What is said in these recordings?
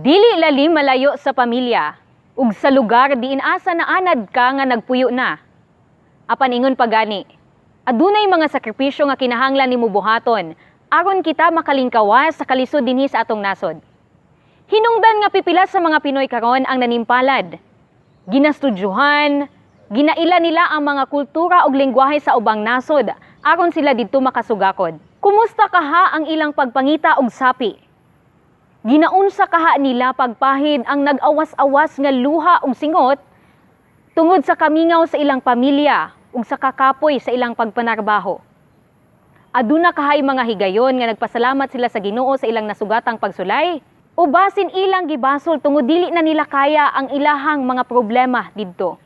Dili lalim malayo sa pamilya ug sa lugar diin asa naanad ka nga nagpuyo na. Apan ingon pagani, adunay mga sakripisyo nga kinahanglan nimo buhaton aron kita makalingkawas sa kalisod dinhi sa atong nasod. Hinungdan nga pipila sa mga Pinoy karon ang nanimpalad. Ginastudyuhan, ginaila nila ang mga kultura ug lengguwahe sa ubang nasod aron sila didto makasugakod. Kumusta kaha ang ilang pagpangita og sapi? Ginaunsa kaha nila pagpahid ang nag-awas-awas nga luha ug singot tungod sa kamingaw sa ilang pamilya ug sa kakapoy sa ilang pagpanarbaho? Aduna kahay mga higayon nga nagpasalamat sila sa Ginoo sa ilang nasugatang pagsulay o basin ilang gibasol tungod dili na nila kaya ang ilahang mga problema didto?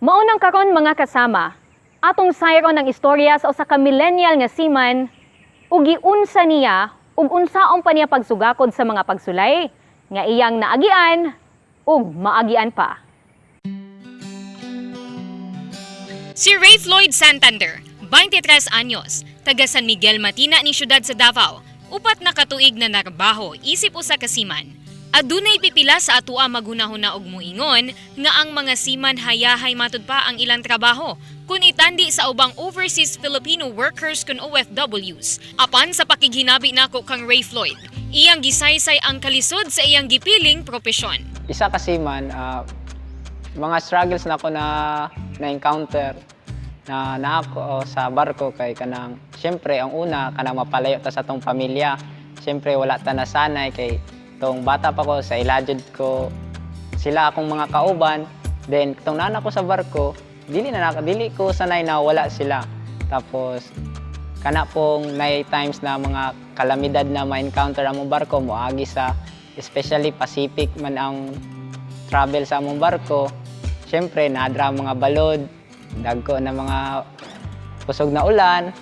Mao nang karon, mga kasama, atong sayron ang istorya sa usa ka millennial nga seaman ug giunsa niya ug unsaon pa niya pagsugakod sa mga pagsulay nga iyang naagian ug maagian pa. Si Ray Floyd Santander, 23 anyos, taga San Miguel Matina ni siyudad sa Davao, 4 na katuig na narbaho isip usa ka seaman. Adunay pipila sa atua maghunahuna og muingon nga ang mga seaman hayahay matud pa ang ilang trabaho kun itandi sa ubang overseas Filipino workers kun OFWs. Apan sa pakighinabi nako kang Ray Floyd, iyang gisaysay ang kalisod sa iyang gipiling propesyon. Isa kasi man, mga struggles na ako na na-encounter na na ako sa barko kay kanang syempre ang una, kanang mapalayo ta sa atong pamilya. Syempre wala ta nasanay kay tong bata pa ko, sa ila jud ko sila akong mga kauban. Then tong nana ko sa barko, dili ko sanay na wala sila. Tapos kana pong may times na mga kalamidad na ma-encounter among barko, moagi sa especially Pacific man ang travel sa among barko. Syempre naadra ang mga balod, dagko na mga kusog na ulan.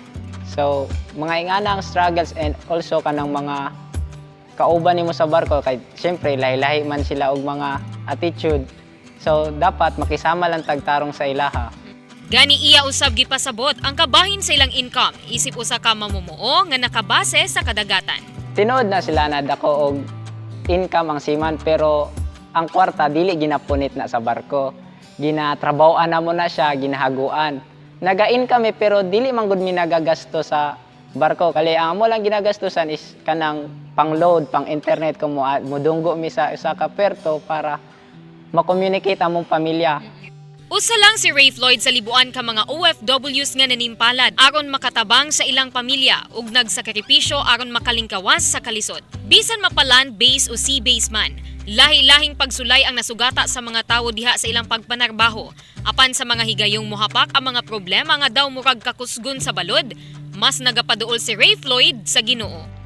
So mga ingana ang struggles and also kanang mga kauban nimo sa barko kay syempre lahi-lahi man sila og mga attitude, so dapat makisama lang tagtarong sa ilaha. Gani iya usab gipasabot ang kabahin sa ilang income isip usa ka mamumuo nga nakabase sa kadagatan. Tinuod na sila na dako og income ang seaman, pero ang kwarta dili ginapunit na sa barko. Ginatrabahoan na mo na siya, ginahaguan. Naga-income pero dili man gud mi nagagasto sa barko. Kali ang amo lang ginagastusan is kanang pang-load, pang internet kung mo mudunggo mi sa usa ka puerto para ma-communicate among pamilya. Usa lang si Ray Floyd sa libuan ka mga OFWs nga nanimpalad aron makatabang sa ilang pamilya ug nagsakripisyo aron makalingkawas sa kalisod. Bisan mapa-land base o sea base man, lahi-lahing pagsulay ang nasugata sa mga tawo diha sa ilang pagpanarbaho. Apan sa mga higayong mohapak ang mga problema nga daw murag kakusgon sa balod, mas nagapaduol si Ray Floyd sa Ginoo.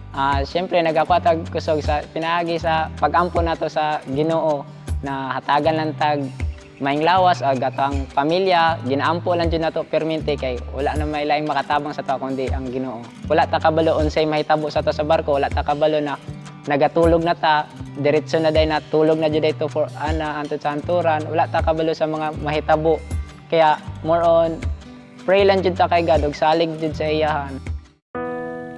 Siyempre nagakuha tag kusog sa pinaagi sa pag-ampo nato sa Ginoo na hatagan lang tag maayong lawas ug atong pamilya. Ginaampo lang jud nato permente kay wala na may laing makatabang sa ato kundi ang Ginoo. Wala ta kabalo unsay mahitabo sa ato sa barko, wala ta kabalo na nagatulog na ta, diretso na day na tulog na jud to for ana antud sa anturan. Wala ta kabalo sa mga mahitabo. Kaya more on pray lang jud ta kay God ug salig jud sa iyahan.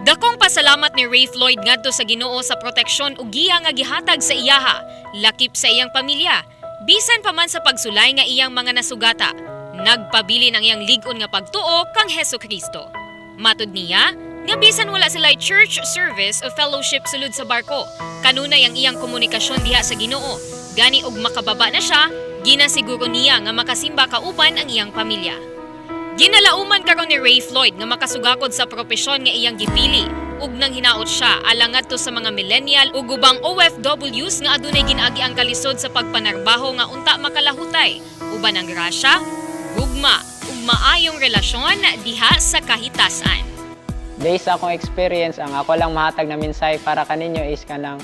Dakong pasalamat ni Ray Floyd ngadto sa Ginoo sa proteksyon ug giya nga gihatag sa iyaha, lakip sa iyang pamilya. Bisan pa man sa pagsulay nga iyang mga nasugata, nagpabilin ang iyang lig-on nga pagtuo kang Heso Kristo. Matud niya nga bisan wala sila church service o fellowship sulod sa barko, kanunay ang iyang komunikasyon diha sa Ginoo. Gani og makababa na siya, ginasiguro niya nga makasimba kauban ang iyang pamilya. Ginalauman karon ni Ray Floyd nga makasugakod sa propesyon nga iyang gipili ug nang hinaot siya alang ngadto sa mga millennial ug ubang OFWs nga adunay ginaagi ang kalisod sa pagpanarbaho nga unta makalahutay uban ang grasya, gugma ug maayong relasyon diha sa kahitasan. Based sa akong experience, ang ako lang mahatag na mensahe para kaninyo is kanang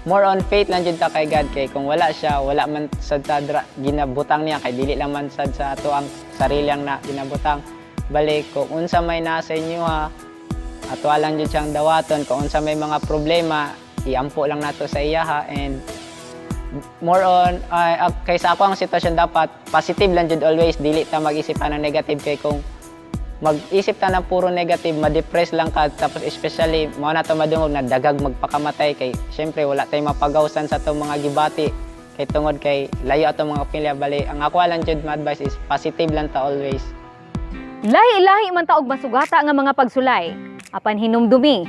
more on faith lang jud ta kay God kay kung wala siya, wala man sad ta ginabutang niya kay dili lang man sad sa ato ang sarili ang na ginabutang. Balik kung unsa may nasa inyo ha, ato lang jud siyang dawaton. Kung unsa may mga problema, iampo lang nato sa iya ha. And more on ay, kay sa ako ang sitwasyon, dapat positive lang jud always, dili ta mag-isip ng negative kay kung Mag-isip ta na puro negative, ma-depress lang ka. Tapos especially, mao na to madungog na daghag magpakamatay kay syempre wala tay mapagawsan sa atong mga gibati kay tungod kay layo atong mga pamilya. Bali, ang ako lang jud ma-advise is positive lang ta always. Lahi-lahi man ta og masugata nga mga pagsulay. Apan hinumdumi,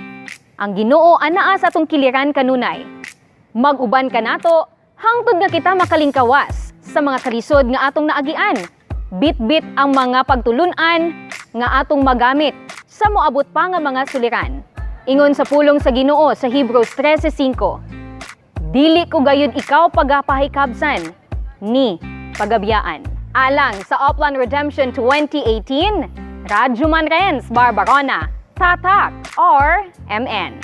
ang Ginoo anaa sa atong kiliran kanunay. Mag-uban kanato hangtod nga kita makalingkawas sa mga kalisod nga atong naagian. Bit-bit ang mga pagtulunan nga atong magamit sa moabot pa nga mga suliran. Ingon sa pulong sa Ginoo sa Hebrews 13:5, "Dili ko gayud ikaw pagapahikabsan, ni pagabiyaan." Alang sa Oplan Redemption 2018, Radyo Manrens Barbarona, Tatak, RMN.